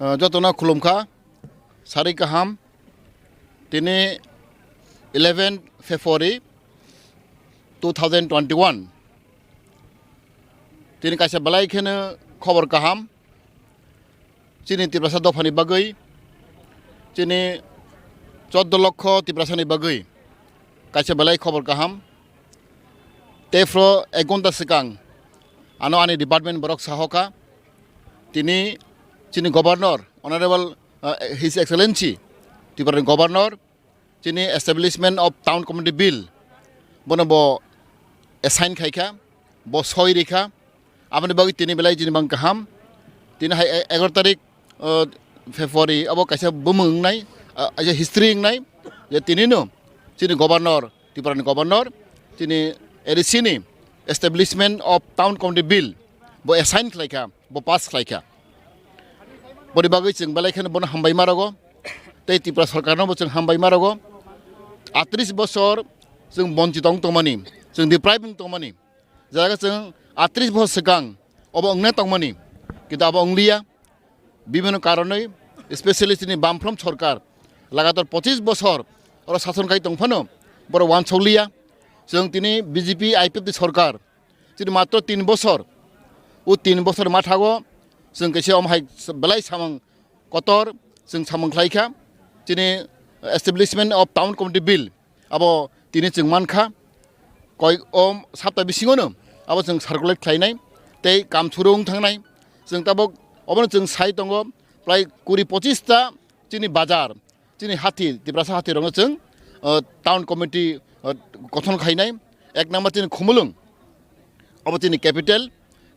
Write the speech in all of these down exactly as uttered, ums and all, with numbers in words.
Uh, jotono khulumkha, sari kaham, tini eleven February two thousand twenty-one. Tini kaisa belai kheno khobor kaham, chini Tiprasa dophani bagwi, chini choddo lokho Tiprasani bagwi kaisa belai khobor kaham. Tei phro ek ghonta swkang ano ani department borok sahokha, tini chini governor, honorable, uh, His Excellency Tripura ni governor, chini Establishment of Town Committee Bill bono bo assign khaikha, bo soi rikha. Aboni bagwi tini belai chini bang kaham. Tini hai e-, egaroh tarik, uh, February abo kaisa bumung wngnai, uh, kaisa history wngnai, je tini no chini governor, Tripura ni governor, chini A D C ni Establishment of Town Committee Bill bo assign khlaikha, bo pass khlaikha. Boni bagwi chwng belai kheno bono hambai ma rogo, tei Tripura sorkarno bo chwng hambai ma rogo. Atris bosor chwng bonchit wng tongmani, chwng deprive wng tongmani, jaga chwng atris bosor swkang obo wngna tongmani, kintu abo wngliya. Bibhinno karonwi, especially chini Bamfront sorkar lagatar pochis bosor oro sason khai tongphano borok wansokliya. Chwng tini B J P I P F T sorkar chini matro tin bosor, o tin bosor mathago chwng kaisa omo hai belai samung kotor chwng samung khlaikha. Chini Establishment of Town Committee Bill abo tini chwng mankha, koi o sapta bisingono abo chwng circulate khlainai tei kam suru wng thangnai. Chwng tabuk obono chwng sai tongo, prai kuri pochis ta chini bazar, chini hati, Tiprasa hati rokno chwng, uh, town committee, uh, gothon khainai. Ek number chini Khumulwng, obo chini capital,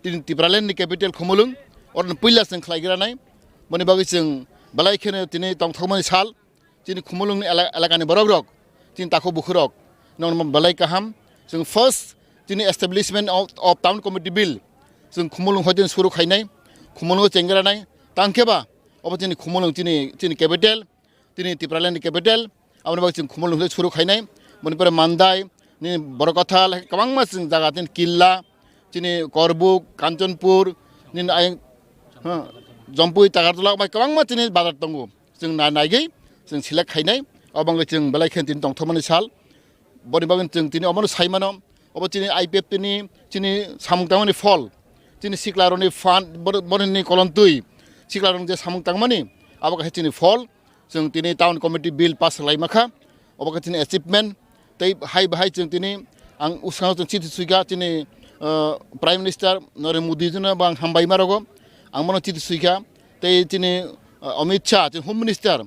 chini Tipraland ni capital Khumulwng, oro puila chwng khlaigra nai. Boni bagwi chwng belai kheno tini tongthokmani sal, chini Khumulwngni ela-, elakani borokrok, chini takhuk bukhurok, nongno belai kaham. Chwng first chini establishment of, of town committee bill chwng Khumulwng hoiteni suru khainai, Khumulwngo chengranai, tangkhe ba obo chini Khumulwng chini, chini capital, chini Tipraland ni capital, aboni bagwi chwng Khumulwng suru khainai, boni pore Mandai, nini Borokotha, kwbangma chwng jaga chini Killa, chini Korbuk, Kanchanpur, nini ayang, ha, Jampui, Tagartala, bai kwbangma chini bazar tongo. Chwng na naigwi chwng select khainai, obo wngkha chwng belai khe tini tongthokmani sal. Boni bagwi chwng tini obono sai mano, obo chini I P F T ni chini samung tangmani phol, chini siklarokni fund, bor-, borokni kolontwi siklarok je samung tangmani, abo kaisa chini phol. Chwng tini town committee bill pass khlai makha, obo khe chini achievement. Tei hai bahai chwng tini ang uskango chwng chithi swikha chini, uh, Prime Minister Narendra Modi jino bo ang hambai ma rogo, ang bono chithi swikha. Tei chini, uh, Amit Shah, chini Home Minister,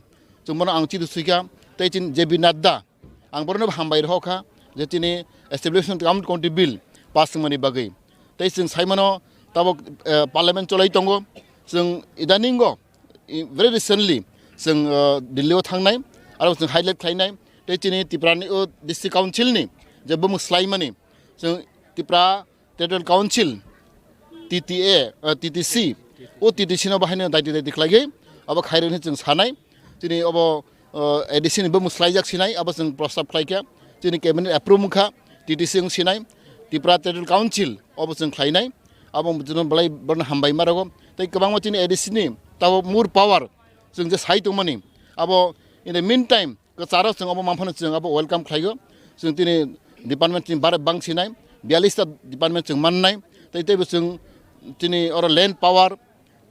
chwng bono ang chithi swikha. Tei chini J P Nadda, ang borokno hambai rokha je chini establishment town committee bill pass wngmani bagwi. Tei chwng sai mano tabuk, eh, parliament cholai tongo. Chwng idaningo, i-, very recently chwng, eh, Delhi o thangnai, aro chwng highlight khlainai. Tei chini Tripura ni o district council ni je bumung swlaimani, chwng Tripura Territorial Council, T T A, eh, T T C, o T T C no bahaino daiti daiti khlaigwi abo khairokni chwng sanai. Chini obo, eh, A D C ni bumung swlaijak sinai, abo chwng prostab khlaikha. Chini cabinet approve wngkha, T T C wng sinai, Tripura Territorial Council, obo chwng khlainai. Abo chwngno belai borno hambai ma rogo. Tei kwbangma chini A D C ni tabo more power chwng je sai tongmani, abo in the meantime kwcharo chwng abo manphano chwng abo welcome khlaio. Chwng tini department chini bare bang sinai, biyalista department chwng mannai. Tei teibo chwng chini oro land power,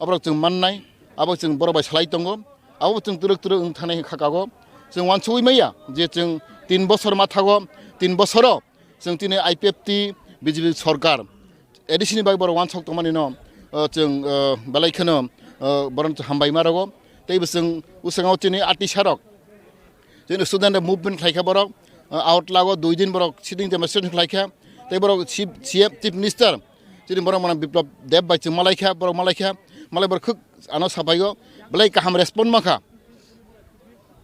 aborok chwng mannai, abo chwng borok bai salai tongo, abo chwng twrwk twrwk wng thangnai kha kago. Chwng wansugwi maya je chwng tin bosor mathago, tin bosoro chwng chini I P F T B J P sorkar A D C ni bai borok wansok tongmani no, uh, chwng, uh, belai kheno, uh, borok hambai ma rogo. Tei bo chwng usangao chini artist rok, chini student rok movement khlaikha borok, uh, out lago dui din borok sitting demonstration khlaikha. Tei borok chief, C M, Chief Minister, chini borok mano Biplab Deb bai chwng malaikha, borok malaikha, malai borok khuk ano sapaigo, belai kaham respond mankha.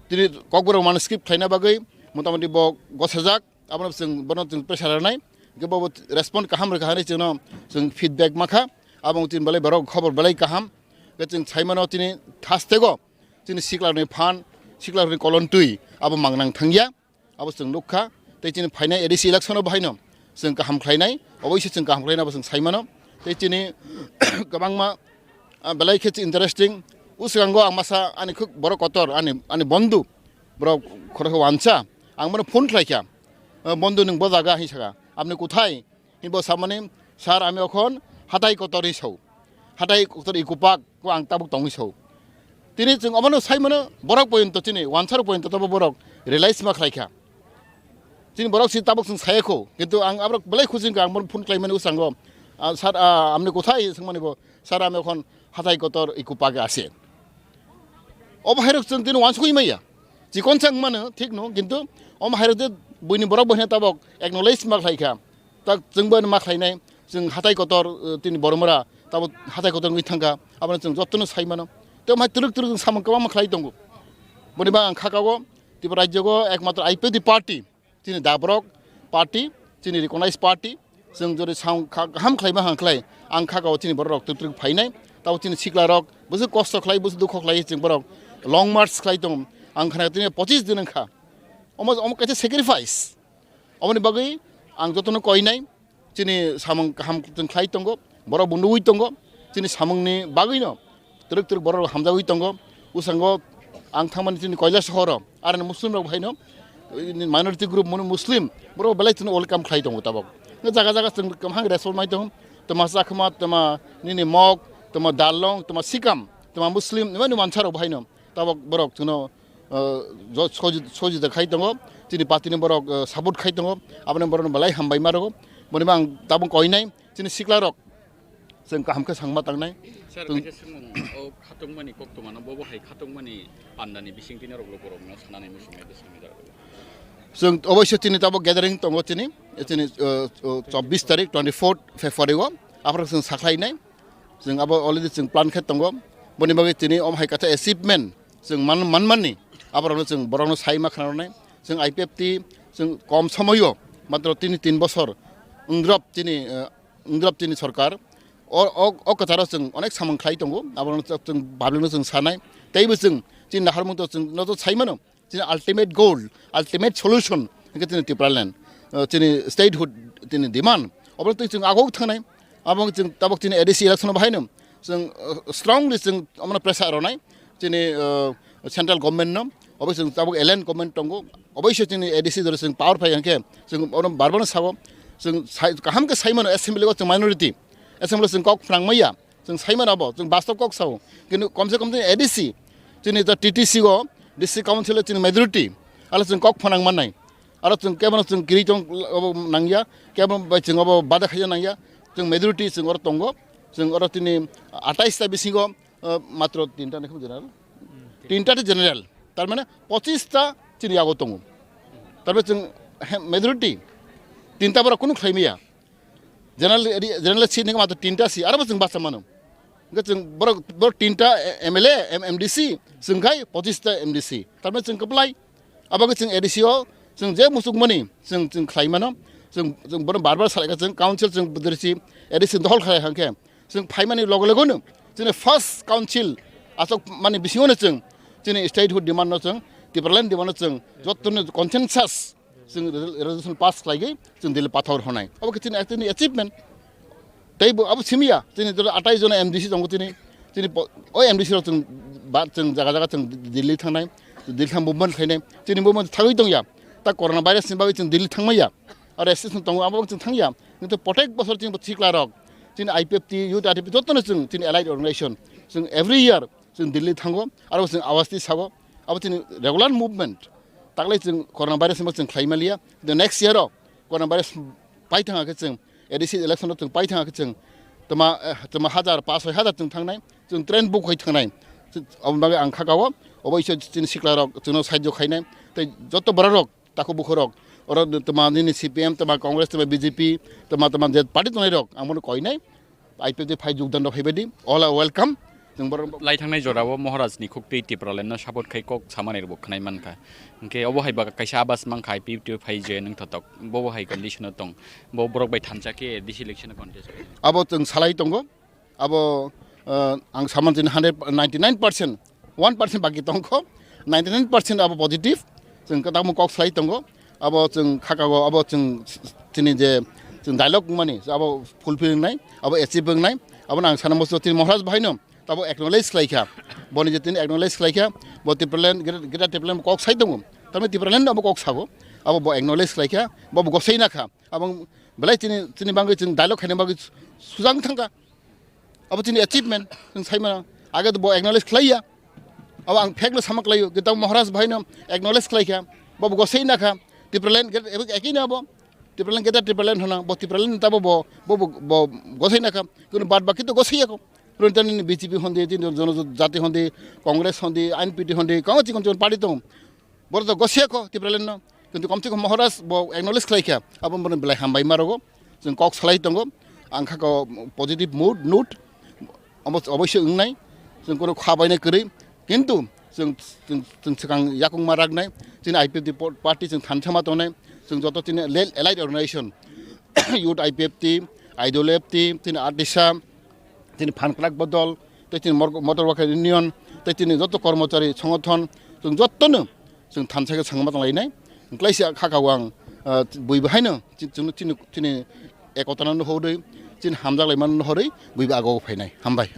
Tini kokborok mano script khlaina bagwi motamoti bo gosajak, abono chwng, bono chwng pressure rwnai, hwnkhe bo respond kaham rwkha hinwi chwngno chwng feedback mankha, abo chini belai borok khobor belai kaham, hwnkhe chwng sai mano chini thastego chini siklarokni phan, siklarokni kolontwi abo mangnang thangya. Abo chwng nukha, tei chini phainai A D C election o bahaino chwng kaham khlainai, oboise chwng kaham khlainai abo chwng sai mano. Tei chini kwbangma, ah, belai khe chwng interesting, Uskango ang masa ani khuk borok kotor, ani, ani bondhu, borok khoroksa wansa, ang bono phone khlaikha, "Eh, bondhu, nwng bo jaga?" Hinwi sakha. "Apni kuthai?" Hinwi bo samani, "Sir, ami okhon hatai kotor," hinwi sao. "Hatai kotor Eco Park o ang tabuk tongwi sao." Tini chwng omono sai mano, borok poyonto chini wansarok poyonto tobo borok realize ma khlaikha. Chini borok si tabuk chwng saya kho, kintu ang aborok belai khusi wngkha, ang bono phone khlaimani uskango, "Ah, sir, ah, apni kuthai?" swngmani bo, "Sir, ami okhon hatai kotor Eco Park ase." Obo hairok chwng tini wansugwi maya. Chikon chang mano, thik no, kintu omo hairok je buini borok bo hwnwi tabok acknowledge ma khlaikha. Tak chwngbo ma khlainai, chwng hatai kotor, uh, tini boromora, tabok hatai kotor wngwi thangkha, abono chwng jotono sai mano. Tei omo hai twrwk twrwk chwng samung kwbangma khlai tongo. Boni bagwi ang kha kago, Tripura rajyogo ekmatro I P F T party, chini dabrok party, chini recognized party, chwng jodi samung kha-, kaham khlaima hang khlai, ang kha kago chini bororok twrwk twrwk phainai, tabok chini siklarok, bwswk kosto khlai, bwswk dukho khlai, chwng borok long march khlai tongo. Ang khna tini pochis din wngkha. Omo, omo kaisa sacrifice. Oboni bagwi ang jotono koinai, chini samung kaham chwng khlai tongo, borok bo nugwi tongo, chini samungni bagwino twrwk twrwk borok hamjagwi tongo. Uskango ang thangmani chini Koilasohoro, aroni Muslim rok bahaino, minority group munu Muslim, borok belai chwngno welcome khlai tongo tabok. Jaga jaga chwng kwbangma response mai tongo, twma Chakma, twma nini Mok, twma Darlong, twma Sikam, twma Muslim, mani wansa rok bahaino tabok borok chwngno, uh, jo-, soji-, sojita khai tongo, chini party ni borok, uh, support khai tongo, aboni borokno belai hambai ma rwgo. Boni bo ang tabuk koinai, chini sikla rok chwng kaham khe sangma tangnai. Sir, chwng kaisa swngmung, o khatungmani koktwmano, bobo hai khatungmani pandani bisingtwi norok lukurokno sanani muchungya bwskango. Chwng oboisyo chini tabuk gathering tongo chini, chini, uh, uh, chobbish tarik, twenty-fourth February o, aphuru chwng sakhlainai. Chwng abo already chwng plan khe tongo. Boni bagwi tini omo hai kaisa achievement chwng man-, manmani aborokno chwng borokno sai ma khna rwnai. Chwng I P F T chwng kom somoio matro tini tin bosor wngdrop chini, eh, wngdrop chini sorkar. O, o, o kwcharo chwng onek samung khlai tongo. Aborokno chwng publicno chwng sanai. Teibo chwng chini naharmung to chwng noto sai mano. Chini ultimate goal, ultimate solution, hingke chini Tipraland, uh, chini statehood, chini demand. Obo twi chwng agok thangnai, abo chwng tabok chini A D C election bahaino chwng, uh, strongly chwng amano pressure ronai, chini, uh, central government no, obo chwng tabok alliance government tongo, obo se chini A D C doro chwng power phai hingke chwng ono barbar sao, chwng sai, kaham ke sai mano assembly o chwng minority, assembly o chwng kok phnang maya, Chwng sai mano abo, chwng bastob kok sao. Kintu komse kom chini A D C, chini ta T T C o, District Council o chini majority, alo chwng kok phanang mannai. Aro chwng kebono chwng kiri chong abo nangya, kebo bai chwng abo bada khaija nangya. Chwng majority chwng oro tongo. Chwng oro tini atais ta bisingo, uh, matro tinta ni khum general. Tinta ta general. Tar mane pochis ta chini yago tongo. Tar mane chwng, he, majority tinta borok kunu khlai maya. General area, general seat ni matro tinta si, aro bo chwng bacha mano. Hingke chwng borok, borok tinta M L A, M-, M D C, chwng khai pochis ta M D C. Tar mane chwng kwplai. Abo khe chwng A D C o, chwng je muchuk mani, chwng, chwng khlai mano. Chwng, chwng bono bar bar salai kha chwng council chwng bwdrisi A D C dohol khlai hangkhe. Chwng phaimani loge loge no, chwngni first council asok mani bisingo no chwng, chini statehood demand no chwng, Tipraland demand no chwng, jottoni consensus, Chwng resol-, resolution pass khlaigwi chwng Delhi pathor honai. Obo khe chini, chini achievement. Tei bo abo simi ya, chini jora atai jona M D C tongo chini, chini po-, o M D C rok chwng ba, chwng jaga jaga chwng Delhi thangnai, Delhi thang movement khainai. Chini movement thagwi tongya. Ta corona virus ni bagwi chwng Delhi thangmaya. Aro association tongo, abo chwng thangya. Kintu protek bosor chini bo sikla rok, chini I P F T, youth I P F T, jotono chwng chini allied organization. Chwng every year chwng Delhi thango, aro chwng awaz twi sago, abo chini regular movement. Taklai chwng corona virus no chwng khlai maliya, the next year o corona virus pai thang khe chwng A D C election o chwng pai thang khe chwng tama, eh, tama hajar, paanch soi hajar chwng thangnai, chwng train book khai thangnai. Chwng, aboni bagwi ang kha kao, obo iso chini sikla rok chwngno sahajyo khainai, tei joto borok rok, takhuk bukhuk rok, oro tama nini C P M, tama Congress, tama B J P, tama, tama je party tongnai rok, ang bono koinai. I P F T phai jogdan rok phaibaidi, all are welcome. Chwng borok lai thangnai jorao Maharaj ni khuk twi Tipraland no support khai kok samani rwbo khwnai mankha. Hwnkhe obo hai ba kaisa abas mankha I P F T phai je nwng thotok. Bo bo hai condition o tong. Bo borok bai thansa khe A D C election o contest khai. Abo chwng salai tongo. Abo, uh, ang saman chini hundred, ninety nine percent, one percent baki tongkho, ninety nine percent abo positive. Chwng kwtakma kok salai tongo. Abo chwng khakao, abo chwng chini je chwng dialogue mani, abo fulfill wngnai, abo achieve wngnai. Abo nang sana muchungo chini Maharaj bahaino tabo acknowledge khlai kha. Boni je tini acknowledge khlai kha, bo Tipraland, Greater, Greater Tipraland kok sai tongo. Tamni Tipraland abo kok sabo, abo bo acknowledge khlai kha, bo bo gosai na kha. Abo belai chini, chini bangwi chini dialogue khaina bagwi sujang thangkha. Abo chini achievement, chwng sai mano. Age to bo acknowledge khlai ya. Abo ang fact no sama khlaio, kintu Maharaj bhai no acknowledge khlai kha. Bo bo gosai na kha. Tipraland, ekino abo. Tipraland keta Tipraland hona, bo Tipraland tabo bo, bo, bo, bo gosai na kha. Kunu bad baki to gosai yako. Rwntani B J P hondi, tini jono jati hondi, Congress hondi, N P P hondi, kamo chikon chikon party tong. Boro to gosai yako Tipraland no. Kintu kom se kom Maharaj bo acknowledge khlai kha. Abo bono belai hambai marogo. Chwng kok salai tongo. Ang kha ko positive mood, note. Obo-, oboisyo wngnai. Chwng kunu kha bainai kwrwi. Kintu chwng, chwng, chwng swkang yakung ma raknai. Chini I P F T po-, party chwng thansa ma tongnai. Chwng joto chini le-, allied organization, Youth I P F T, I D L F T, chini Adisa, chini Phan Kwrak Bodol, tei chini Mor-, Motor Worker Union, tei chini joto kormochari songothon, chwng jotono chwng thansa khe swngma tonglainai. Wngkhlaisa kha kha ang, ah, buibo haino chi-, chwngno chini, chini ekotano nuhorwi, chini hamjak laimano nuhorwi, buibo ago phainai. Hambai.